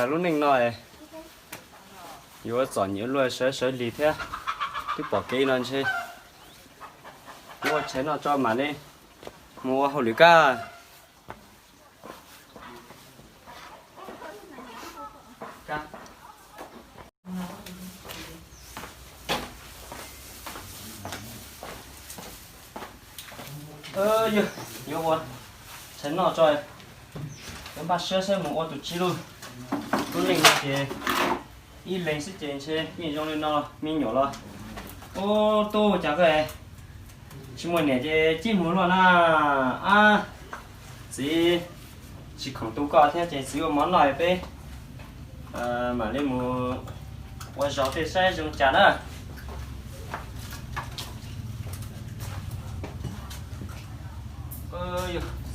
Lub neej no yuav txom nyem luaj sawv sawv lig thiab, twb pom kev no ntshe ua tshais noj tso mam li mus ua hauj lwm kab. Yog yuav ua tshais noj tso, yuav npaj siab saib mus ua tus tsi lauj. Lub neej no ces ib leeg xwb ces ntshe yeej zoo li no, me nyuam los. Ub, tub, cas koj tsis muaj niam ces cib mus luaj na. Ab, txiv tsis khoom tu koj thiab ces txiv ua mov noj peb mam li mus ua zog tej saib zoo cas na.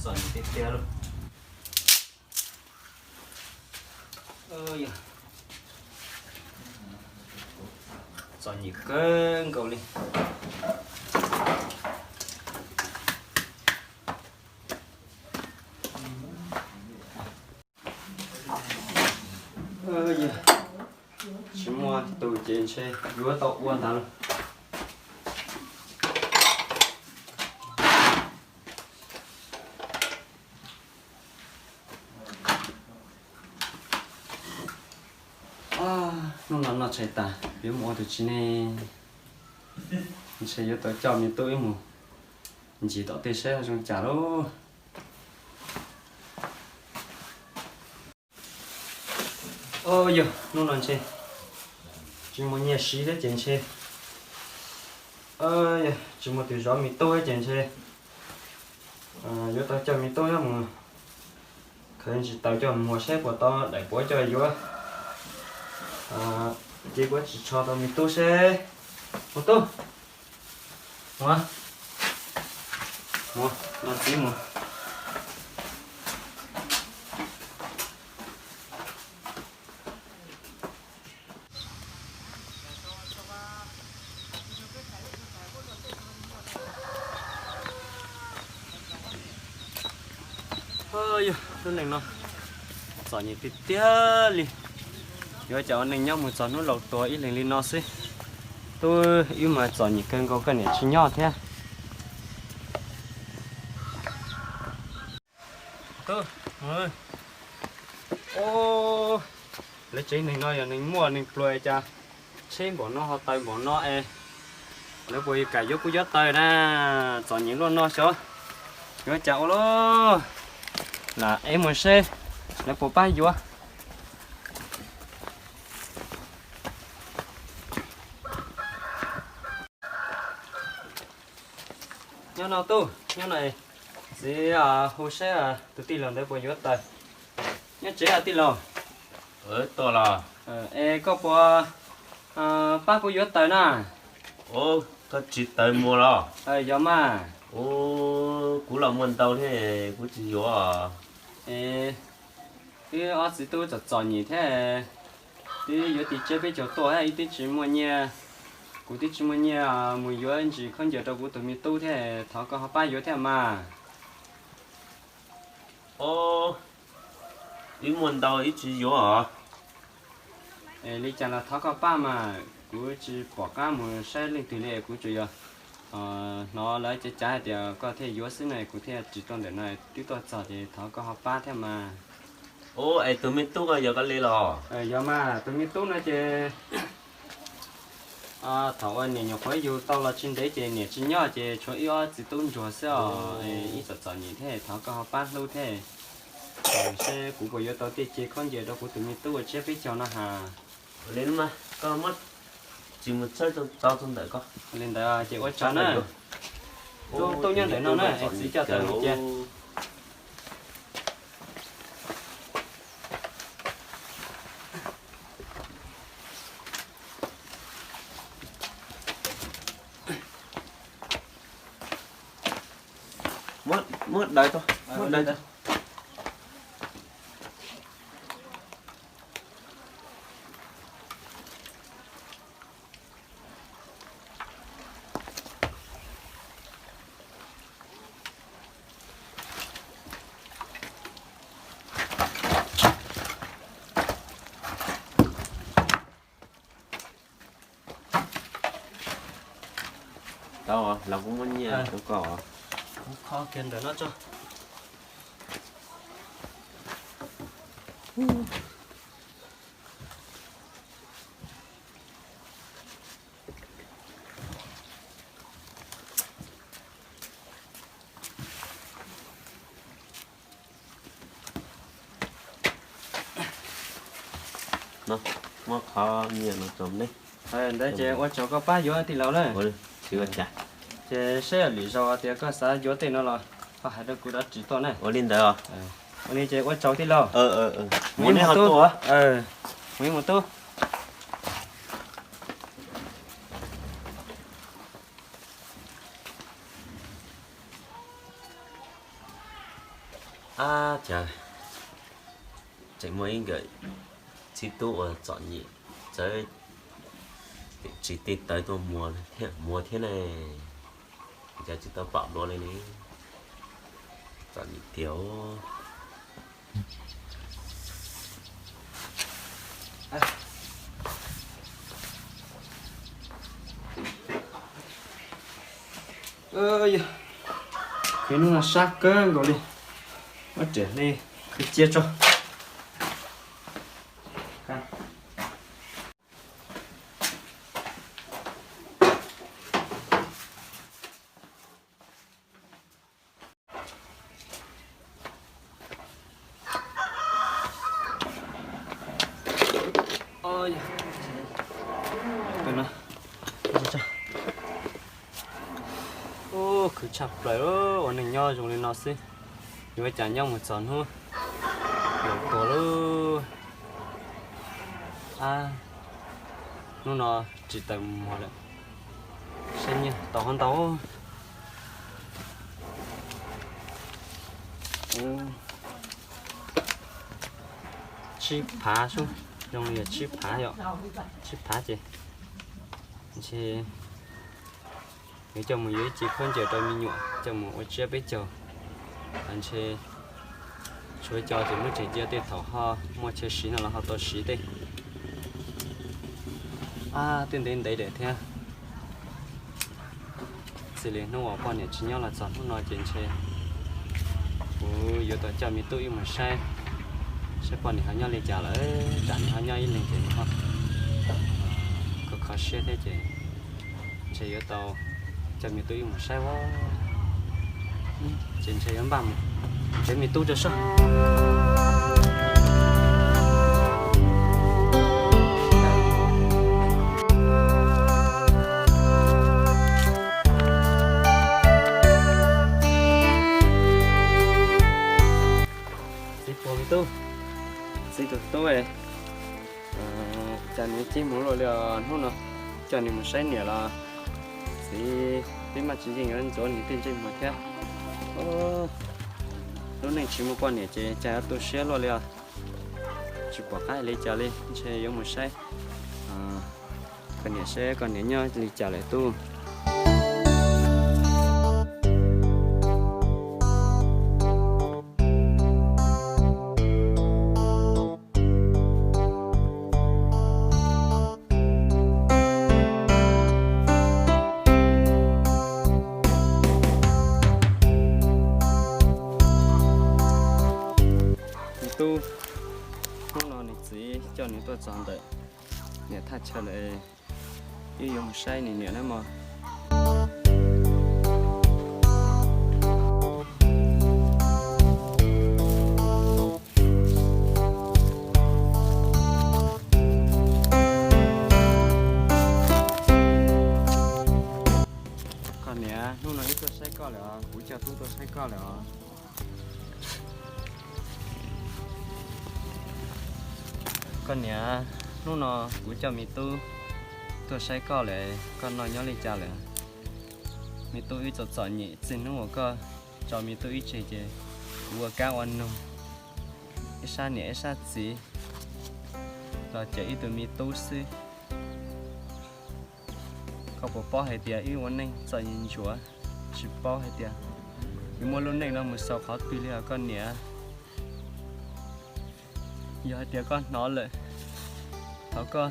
Txom nyem tiag tiag lauj. Txom nyem kawg nkaus li. Tsis muaj tus ces ntshe yuav tau ua ntag lauj. Hnub no noj tshais tas yuav mus ua tus tsi ne? Ntshe yuav tau coj me tub wb mus ncig tom tej saib zoo cas lauj. Yog hnub no ntshe tsis muaj nyiaj siv thiab ces ntshe, yog tsis muaj tus zov me tub thiab ces ntshe yuav tau coj me tub mus khaws ntsis taws coj mus saib puas tau daim puav coj yuav, ces kuv tsis tsho tau me tub seb. Mus tub, mus, mus, los txiv mus. Yog lub neej no txom nyem tiag tiag li. Yuav cas ua neej nyob mus txog hnub laus tuag ib leeg li no xwb. Tub, wb mas txom nyem kawg nkaus, koj niam tsis nyob thiab. Tub, lawv tsev neeg no yog neeg muaj neeg pluag cas tsheb npaum no ho taws npaum no es, lawv puas kam yuav kuv cov taws na? Txom nyem luaj no xyov yuav cas ua lauj. Lam eb mus seb lawv puas pab yuav. Nyob no tub, nyob no, txiv hu seb tus tij laug ntawd puas yuav taws. Nyob tsev tij laug. Es koj puas pab kuv yuav taws na? Koj tsis taws muag los? Yog mas. Kuv los muaj ntau thiab kuv tsis yuav. Wb ob txiv tub txom txom nyem thiab, twb yuav tim tsiab peb caug tuaj thiab, wb twb tsis muaj nyiaj, kuv twb tsis muaj nyiaj mus yuav ntsis khaub ncaws rau kuv tus me tub thiab, thov koj ho pab yuav thiab mas. Wb muaj ntau wb tsis yuav os. Li cas los thov koj pab mas, kuv tsis pom qab mus saib leej twg li, kuv tsuas yog hnov lawv cav cav hais tias koj thiaj yuav xwb na, kuv thiaj ris tuaj ntawm no, twb tuaj txog ces thov koj ho pab thiab mas. Es tus me tub ko yog koj li los? Yog mas, tus me tub no ces thaum uas niam nyuam qhuav yug tau los tsis ntev ces niam tsis nyob ces tshuav ib ob txiv tub ntsuag xwb os, ib txom txom nyem thiab, thov koj ho pab hlub thiab, seb kuv puas yuav tau tej ce khaub ncaws rau kuv tus me tub ua tsiab peb caug no has. Li mas koj muab tsis mus txhawb tau txog ntawm ko. Li ntawd ces ua tsaug na. Tub nyob ntawm no na, es txiv coj taws mus cia. Muab daws, muab daws. Tau, los kuv muab nyiaj rau koj. Kuv kho kiag ntawm no tso. Muab qhov nyiaj no rau neb. Ntawd ces ua tsaug koj pab yuav tij laug na. Ces seb yog lwm zaus tias koj xav yuav tej no los koj hais rau kuv dov ris tuaj na. Ua li ntawd. Ua li ces ua tsaug tij laug. Mus ib mus tub. Mus ib mus tub. Ab, cas tseem muaj ib nkawm txiv tub uas txom nyem txawv, tsis tej tawv tuaj muag thiab, muag thiab ne. Cas tsis tau pom dua li ne. Txom nyem tiag. Khwv hnub no sab kawg nkaus li. Muab riam li khwv cia tso. Khwv tshaj plaws, ua neeg nyob zoo li no xwb, yuav cas nyob mus txog hnub yuav tuag lauj. Ab, hnub no tsis tau muag lawm, saib nyiaj tau hov ntau. Tsib phav sub, zoo li yog tsib phav yom, tsib phav ces ntshe yuav coj mus yuav ib ce khaub ncaws rau me nyuam coj mus ua tsiab peb caug. Ntshe tshuav cov ces muab tseem cia tej thaum ho muaj chaw siv no los ho tau siv tej. Ab, twb ntev ntev lawm thiab. Txij li hnub uas poj niam tsis nyob los txog hnub no ces ntshe kuv yuav tau coj me tub wb mus saib, saib poj niam ho nyob li cas lawm, tsam nws ho nyob ib leeg ces nws ho kho kho siab thiab ces ntshe yuav tau coj me tub wb mus saib ua. Ces ntshe yuav npaj mus nrhiav me tub rau soj. Txiv puas me tub, txiv tus tub, cas nws cia mus luaj li os, hnub no coj nws mus saib niam los txiv twb maj tsis yeej yuav ntxuav nws tej ntsej muag thiab. Lub neej tsis muaj poj niam ces cas yuav tu siab luaj li os. Tsis pom qab hais li cas li, ntshe yuav mus saib koj niam seb koj niam nyob li cas lawm tub. Me tub, hnub no nws txiv coj nws tuaj txog ntawm niam thaj chaw lawm, wb yuav mus saib nws niam nawb mog. Koj niam, hnub no wb tuaj saib koj lawm os, kuv coj tub tuaj saib koj lawm os. Koj niam, hnub no kuv coj me tub tuaj saib koj lawm, koj noj nyob li cas lawm? Me tub wb txom txom nyem, txij hnub uas koj tso me tub wb tseg ces kuv ua kab ua noog, ib sab niam ib sab txiv los cawm ib tug me tub xwb. Koj puas paub hais tias wb ua neej txom nyem ntsuav, tsis paub hais tias yuav muaj lub neej no mus xaus qhov twg li os koj niam. Yog hais tias koj hnov lawm, thov koj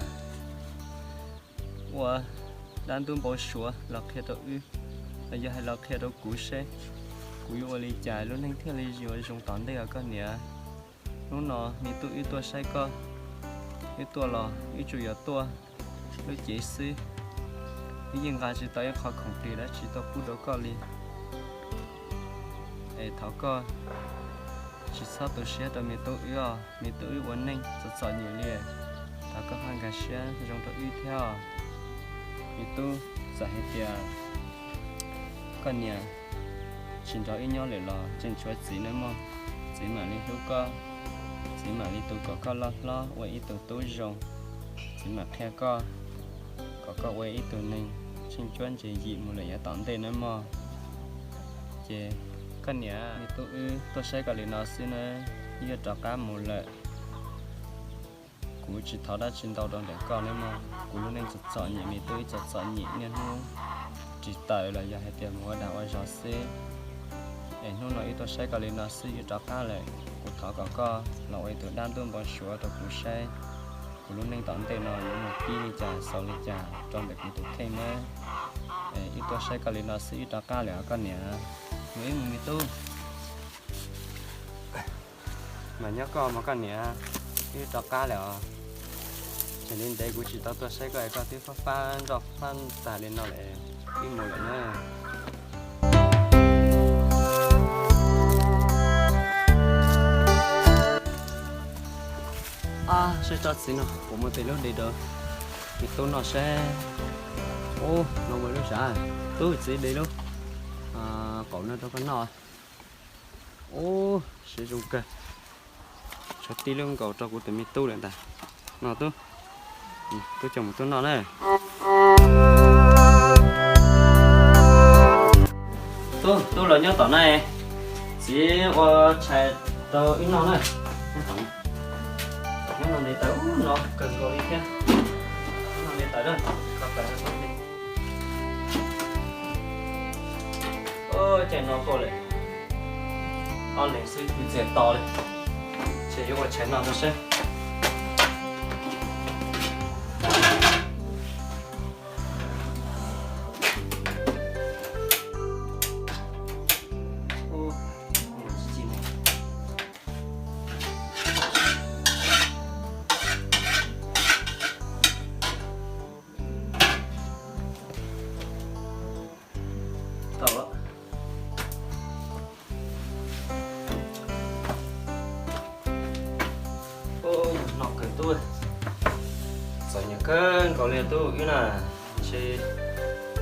ua dab ntub npau suav los qhia rau wb, los yog hais los qhia rau kuv seb kuv yuav ua li cas lub neej thiaj li yuav zoo tom ntej os koj niam. Hnub no me tub wb tuaj saib koj, wb tuaj los wb tsuas yog tuaj lub cev xwb, wb yeej nqa tsis tau ib qho khoom plig dab tsi tuaj pub rau koj li. Es thov koj tsis txhob tu siab rau me tub wb os, me tub wb ua neej txom txom nyem li. Thov koj ho nkag siab zoo rau wb thiab os. Me tub, txawm hais tias koj niam tsis nrog wb nyob lawm los tseem tshuav txiv nawb mog. Txiv mam li hlub koj, txiv mam li tu kom koj loj hlob ua ib tug tub zoo. Txiv mam qhia koj kom koj ua ib tug neeg tsheej tsuab ntse yim mus lawm yav tom ntej nawb mog. Ces koj niam, me tub wb tuaj saib koj li no xwb nawb, wb yuav rov qab mus lawm. Kuv tsis thov dab tsi ntau rau ntawm koj nawb mog. Kuv lub neej txom txom nyem, me tub wb txom txom nyem, niaj hnub ris taws los yog hais tias mus ua dag ua zog xwb. Es hnub no wb tuaj saib koj li no xwb wb rov qab lawm. Kuv thov kom koj los ua ib tug dab ntuj npau suav rau kuv saib kuv lub neej tom ntej no yuav mus pib li cas xaus li cas rau ntawm kuv tus kheej nawb. Es wb tuaj saib koj li no xwb wb rov qab lawm os koj niam. Mus ib mus me tub. Mas nyob koj mog koj niam, wb rov qab lawm os. Tseem li ntev kuv tsis tau tuaj saib koj es koj twb fab fab nroj fab tag li no lawm, wb mus lawm na. Ab, saib tsob txiv no puas muaj tej lub de rau me tub noj seb. Ub, no muaj lub sav, tub txiv de lub qaum no rau koj noj. Ub, siab zoo kawg. Tshuav tib lub nkaus rau kuv tus me tub lawm ntag. No tub, tub coj mus tub noj na. Tub, tub los nyob tom na, txiv ua tshais rau wb noj na. Nyob no ntev tawv, no kawg nkaus li thiab. No ntev tawv, kho tawv rau tub li. Ua cas no kawg lawm, ob leeg xwb twb txias to li. Ces yuav ua tshais noj rau seb. Tau lawm. Ub, noj kawg tub. Txom nyem kawg nkaus li tub wb na. Ntshe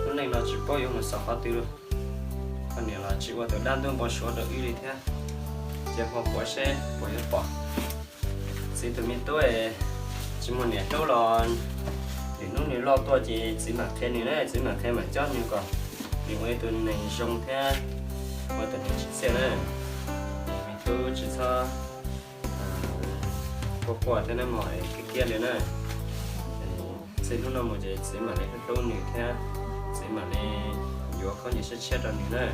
lub neej no tsis paub yuav mus xaus qhov twg li. Koj niam los tsis ua tus dab ntuj npau suav rau wb li thiab. Ces ho puas seb puas yuav pom. Txiv tus me tub tsis muaj niam hlub los lwm hnub nws loj tuaj ces txiv mam qhia nws na, txiv mam qhia mam cob nws kom nws ua ib tug neeg zoo thiab ua tus neeg tsim txiaj na. Me tub tsis txhob quaj quaj thiab na mog, kiag kiag li na. Txij hnub no mus ces txiv mam li hlub hlub nws thiab txiv mam li yuav khaub ncaws siab tshiab rau nws na.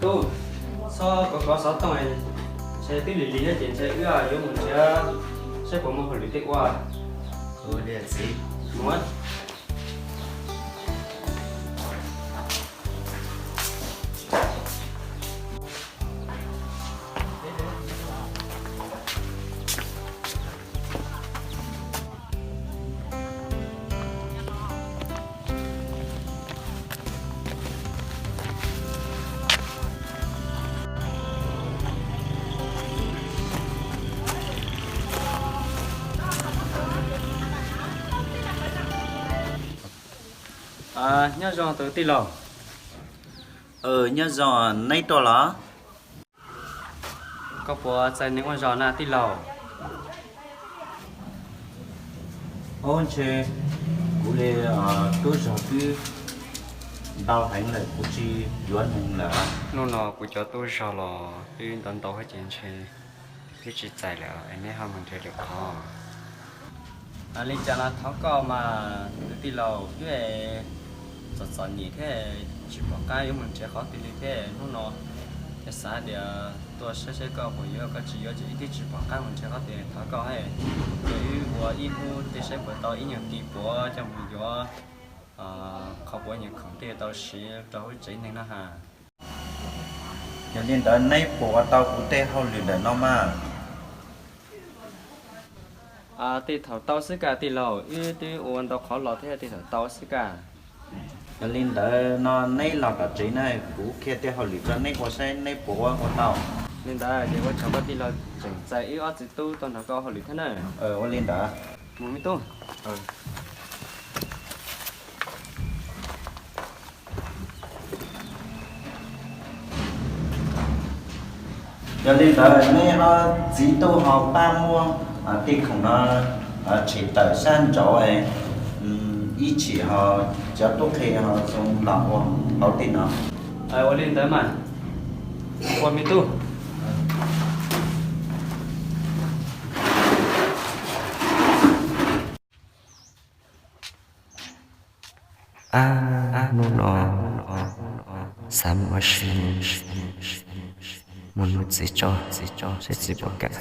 Tub, txhob kov kov xov tooj, ntshe twb lig lig thiab ces ntshe wb yuav mus nrhiav saib puas muaj hauj lwm tej ua. Mus. Nyob zoo tus tij laug. Nyob zoo, neb tuaj los? Koj puas txais neeg ua zog na tij laug? Ub, ntshe kuv li tub zog twb ntau heev lawm kuv tsis yuav neeg lawm. Hnub no kuv cov tub zog los twb ntau ntau ces ntshe twb tsis txais lawm es neb ho mus nrhiav lwm qhov. Li cas los thov koj mas kwv tij laus, wb txom txom nyem thiab tsis pom qab yuav mus nrhiav qhov twg li thiab hnub no, ces xav tias tuaj saib saib koj puas yuav, koj tsis yuav ces wb twb tsis pom qab mus nrhiav qhov twg. Thov koj, ces wb ua ib hnub tej saib puas tau ib nyuag kis puav coj mus yuav qhov puav nyuag khoom tej tau siv rau hauv tsev neeg no ha. Yog li ntawd neb puas ua tau kuv tej hauj lwm ntawm no mas? Tej thaum tau xwb kaj tij laug, wb twb ua ntau qhov los thiab, tej thaum tau xwb kaj. Yog li ntawd no neb los tom tsev na, kuv qhia tej hauj lwm rau neb ua saib neb puas ua tau. Li ntawd ces ua tsaug koj tij laug tseem txais wb ob txiv tub tuaj nrog koj hauj lwm thiab na. Ua li ntawd. Mus me tub. Yog li ntawd neb ob txiv tub ho pab muab tej khoom no tshem tawm sab nraud, ib chim ho cov tub qhe ho zoo los ua hauv tej no. Ua li ntawd mas, ua me tub. Ab, hnub no xav mus ua si, mus nug txiv tso, saib txiv puas kam.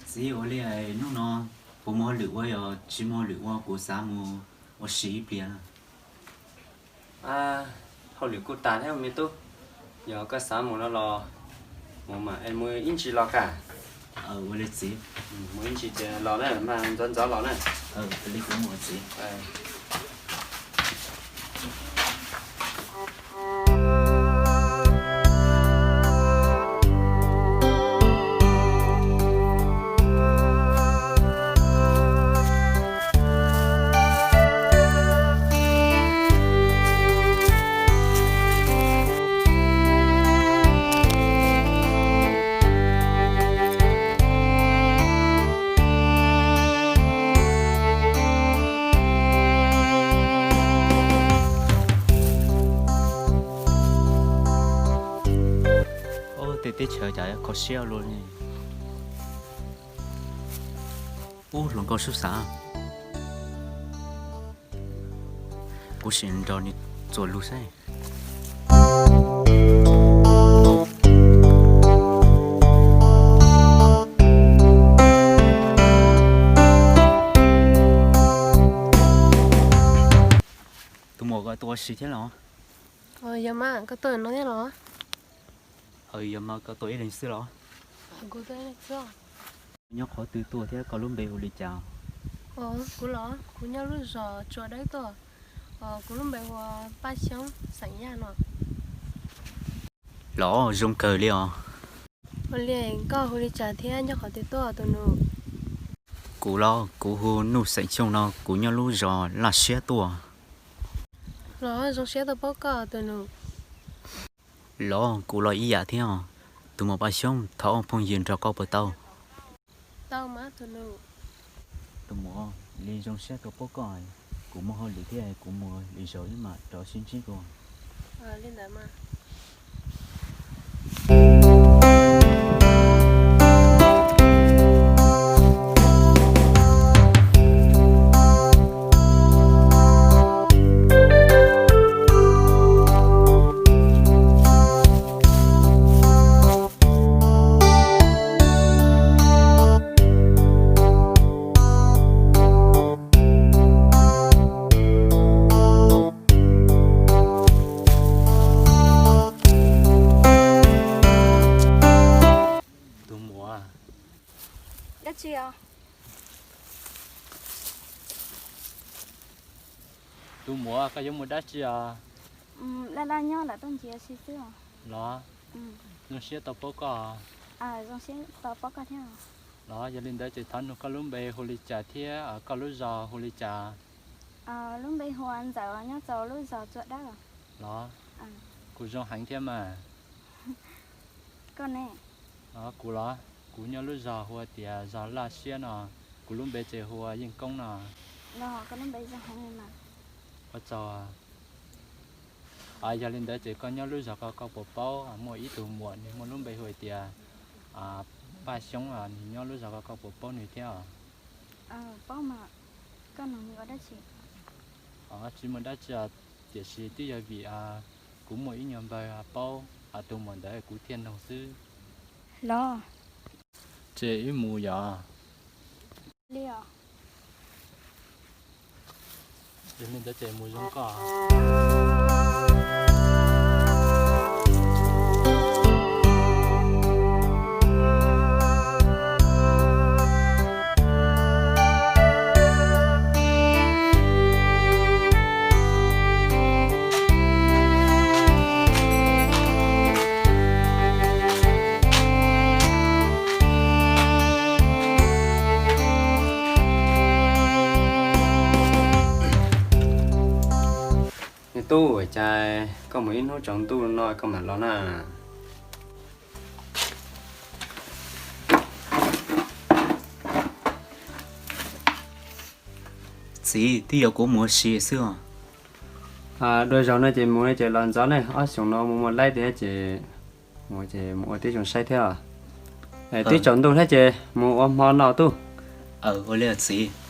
Txiv, ua li hnub no puas muaj hauj lwm ua, yog tsis muaj hauj lwm ua kuv xav mus ua si ib pliag. Hauj lwm kuj tas thiab me tub, yog koj xav mus no los mus mas, mus ib ntsis los kaj. Ua li txiv. Mus ib ntsis ces los na, mas ntxov ntxov los na. Li kuv mus txiv. Tej teb chaws cas kho siab luaj li. Ub, hluas nkauj Sub Xav, kuv sim nrog nws txuas lus saib. Tus muam, koj tuaj ua si thiab los? Yog mas, koj tuaj no thiab los? Yog mas, koj tuaj ib leeg xwb los? Nyob qhov twg tuaj thiab koj lub npe hu li cas? Kuv los, kuv nyob lub zos Tsua Dawb tuaj. Kuv lub npe hu ua Paj Xyoob xeem Yaj no. Los zoo kawg li os. Ua li koj hu li cas thiab nyob qhov twg tuaj tus nus? Kuv los kuv hu Nuj xeem Xyooj no, kuv nyob lub zos Laj Siab tuaj. Los zoo siab tuaj pab koj tus nus. Los kuv los ib yam thiab os. Tus muam Paj Xyoob, thov ua phooj ywg nrog koj puas tau? Tau mas tus nus. Tus muam, li zoo siab tuaj pab koj. Kuv muaj hauj lwm thiab, kuv mus lwm zaus wb mam rov sib ntsib dua. Li ntawd mas. Tus muam. Dab tsi os? Tus muam, koj yuav mus dab tsi os? Laj laj nyob lawm tuaj ncig si xwb os. Los, zoo siab tau pab koj. Zoo siab tau pab koj thiab. Los yog li ntawd ces thov nug koj lub npe hu li cas thiab koj lub zos hu li cas? Lub npe hu ua Ntxawm, nyob rau lub zos Tsua Dawb. Los, kuv zoo heev thiab mas. Koj ne? Kuv los, kuv nyob lub zos hu ua tias zos Laj Siab no, kuv lub npe ces hu ua Yeej Koob no. Los koj lub npe zoo heev li mas. Ua tsaug. Yog li ntawd ces koj nyob lub zos ko koj puas paub muaj ib tug muam nws muaj lub npe hu hais tias Paj Xyoob, nws nyob lub zos ko koj puas paub nws thiab? Tsis muaj dab tsi, tiam sis twb yog vim kuv muaj ib nyuag npawg paub tus muam ntawd kuv thiaj nug xwb. Los, ces wb mus yom. Yog li ntawd ces mus zoo koj. Me tub, cas koj mus ib hnub tsaus ntuj no koj mam los na? Txiv, twb yog kuv mus ua si xwb os. Dua zaug no ces mus no ces los ntxov ne, ob xyoos no mus mus laib thiab ces mus ces mus ua tib zoo saib thiab. Twb tsaus ntuj thiab ces mus ua hmo no tuj. Ua li txiv.